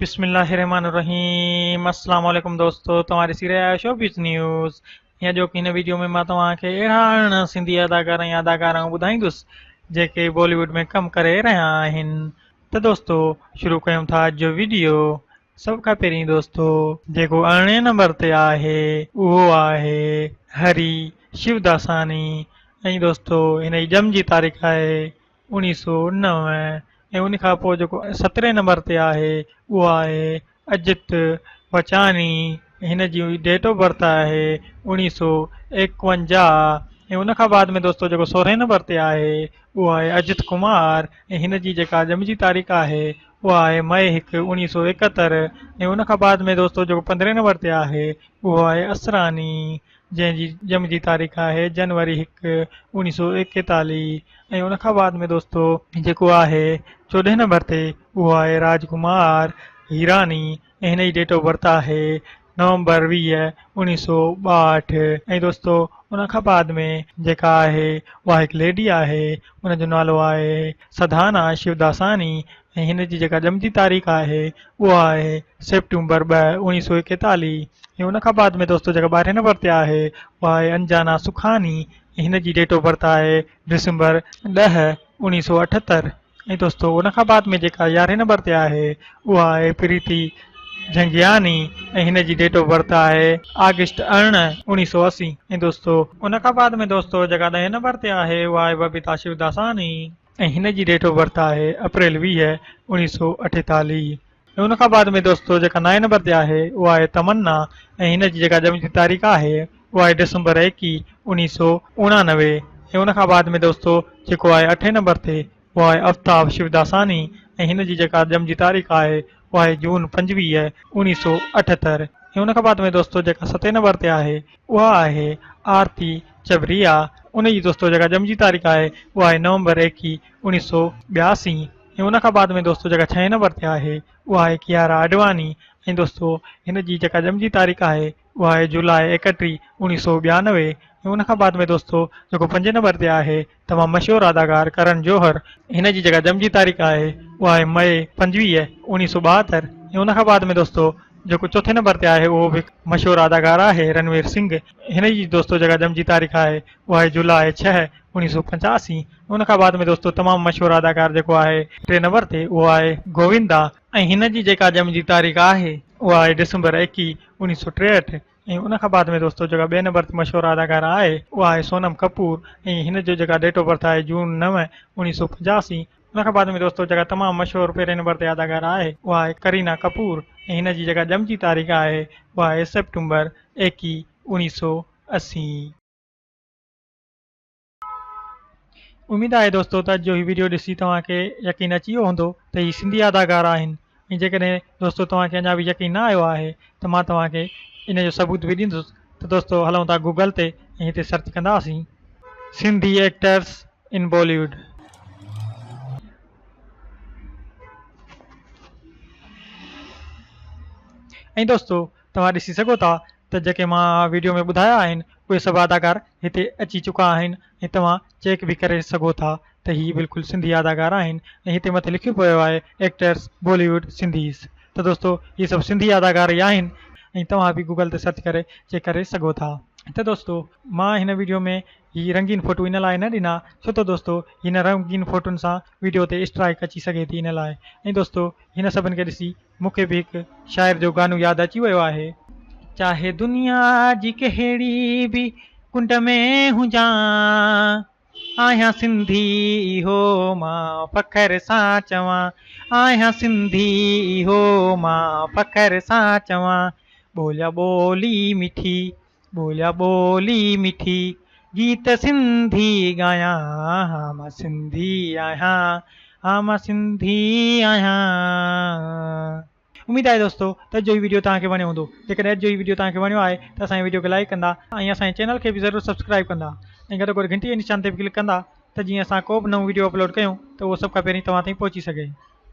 بسم الله الرحمن الرحيم السلام عليڪم دوستو توهان ڏسي رهيا آهيو شوبز نيوز ۽ اڄوڪي هن ويڊيو ۾ مان توهان کي اهڙا 18 سنڌي اداڪار ۽ اداڪارائون ٻڌائيندس جيڪي بالي ووڊ ۾ ڪم ڪري رهيا آهن ته دوستو شروع ڪيون ٿا اڄ جو ويڊيو سڀ کان پهرين دوستو جيڪو ارڙهين نمبر تي آهي اهو آهي هري شوداساني ۽ دوستو هن جي ڄم جي تاريخ آهي 1909 ۽ ان کان پوء جيڪو سترهين نمبر تي آهي اهو آهي اجت وچاني هن جي ڊيٽ آف برٿ آهي 1951 ۽ ان کان بعد ۾ دوستو جيڪو سورهين نمبر تي آهي اهو آهي اجت ڪمار ۽ هن جي جيڪا ڄم جي تاريخ آهي اها آهي مئي 1 1971 ۽ ان کان بعد ۾ دوستو جيڪو پندرهين نمبر تي آهي اهو آهي اسراني جنهن جي ڄم جي تاريخ آهي جنوري 1 1941 ۽ ان کان بعد ۾ دوستو جيڪو آهي چوڏهين نمبر تي اهو آهي راج ڪمار هيراني ۽ هن جي ڊيٽ آف برٿ آهي نومبر 20 1962 ۽ دوستو ان کان بعد ۾ جيڪا آهي اها هڪ ليڊي آهي ان جو نالو آهي سڌانا شوداساني ۽ هن جي جيڪا ڄم جي تاريخ آهي اها آهي سيپٽمبر 2 1941 ۽ ان کان بعد ۾ دوستو جيڪا ٻارهين نمبر تي آهي اها آهي انجانا سکاني ۽ هن جي ڊيٽ آف برٿ آهي ڊسمبر 10 1978 ۽ دوستو ان کان بعد ۾ جيڪا يارهين نمبر تي آهي اها آهي پريتي جهنگياني ۽ هن جي ڊيٽ آف برٿ آهي آگسٽ 18 1980 ۽ دوستو ان کان بعد ۾ دوستو جيڪا ڏهين نمبر تي آهي اها آهي ببيتا شوداساني ۽ هن جي ڊيٽ آف برٿ آهي اپريل 20 1948 ۽ ان کان بعد ۾ دوستو جيڪا نائين نمبر تي آهي اها آهي تمنا ۽ هن جي جيڪا ڄم جي تاريخ آهي اها آهي ڊسمبر 21 1989 ۽ ان کان بعد ۾ دوستو جيڪو آهي اٺين نمبر تي اهو آهي افتاب شوداساني ۽ هن جي جيڪا ڄم جي تاريخ آهي اها آهي جون 25 1978 ۽ ان کان بعد ۾ دوستو جيڪا ستين نمبر تي آهي اها آهي آرتي چبريا. ان جي دوستو جيڪا ڄم جي تاريخ آهي اها آهي نومبر 21 1982 ۽ ان کان بعد ۾ دوستو جيڪا ڇهين نمبر تي آهي اها آهي ڪيارا آڏواڻي ۽ دوستو هن جي جيڪا ڄم جي تاريخ آهي اها آهي جولاء 31 1992 ۽ ان کان بعد ۾ دوستو جيڪو پنجين نمبر تي آهي تمام مشهور اداڪار ڪرن جوهر هن جي جيڪا ڄم جي تاريخ آهي اها آهي مئي 25 1972 ۽ ان کان بعد ۾ دوستو جيڪو چوٿين نمبر تي آهي اهو به هڪ مشهور اداڪار آهي رنوير سنگهه هن جي دوستو جيڪا ڄم جي تاريخ آهي اها آهي جولاء 6 1985 ان کان بعد ۾ دوستو تمام مشهور اداڪار جيڪو آهي ٽئين نمبر تي اهو آهي گووندا ۽ هن جي جيڪا ڄم جي تاريخ آهي اها آهي ڊسمبر 21 1963 ۽ ان کان بعد ۾ دوستو جيڪا ٻئي نمبر تي مشهور اداڪاره آهي اها آهي سونم ڪپور ۽ هن جو جيڪا ڊيٽ آف برٿ آهي جون 9 1985 ان کان بعد ۾ دوستو جيڪا تمام مشهور پهرين نمبر تي اداڪاره آهي اها آهي ڪرينا ڪپور ۽ هن جي جيڪا ڄم جي تاريخ آهي اها آهي سيپٽمبر 21 1980. اميد آهي دوستو ته اڄ جو هي ويڊيو ڏسي توهان کي يقين اچي ويو هوندو ته هي سنڌي اداڪار آهن ۽ جيڪڏهن دوستو توهان کي اڃا به يقين نه آيو آهي ته مان توهان کي ان جو ثبوت به ڏيندس ته دوستو هلون ٿا گوگل تي ۽ هتي سرچ ڪنداسين سنڌي ايڪٽرس ان باليوڊ. ۽ دوستو توهان ڏسي سگهو ٿا ته جيڪي مان ويڊيو ۾ ٻڌايا آهن اهي سڀ اداڪار هتي اچي چڪا آهن ۽ توهان چيڪ به ڪري سگهو ٿا ته هي بلڪل سنڌي اداڪار آهن ۽ هتي مٿي لکيو پيو آهي ايڪٽرس باليووڊ سنڌيز ته دوستو هي سڀ سنڌي اداڪار ئي آهن ۽ توهان به گوگل تي سرچ ڪري چيڪ ڪري سگهو ٿا ته دوستو مان هن ويڊيو ۾ هي رنگين فوٽو ان لاء نه ڏنا ڇو ته دوستو هن رنگين فوٽن سان ويڊيو تي اسٽرائيڪ اچي سگهي ٿي ان لاء ۽ دوستو هن سڀن کي ڏسي مون کي به هڪ شاعر جو گانو ياد اچي ويو آهي. چاهي دنيا جي ڪهڙي به ڪنڊ ۾ هجان، آهيان سنڌي اهو مان فخر سان چوان، آهيان سنڌي اهو مان فخر سان چوان، ٻوليا ٻولي مٺي، ٻوليا ٻولي مٺي، گيت سنڌي ڳايان، ها مان سنڌي آهيان، ها مان سنڌي آهيان. اميد آهي دوستو ته اڄ جو هي وڊيو توهان کي وڻيو هوندو. جيڪڏهن اڄ جو هي وڊيو توهان کي وڻيو آهي ته اسان جي وڊيو کي لائيڪ ڪندا ۽ اسان جي چينل کي به ضرور سبسڪرائيب ڪندا ۽ گڏوگڏ گهنٽي جي نشان تي به ڪلڪ ڪندا ته جيئن اسان ڪو به نئون وڊيو اپلوڊ ڪيون ته اهو سڀ کان پهرين توهان تائين پهچي سگهي.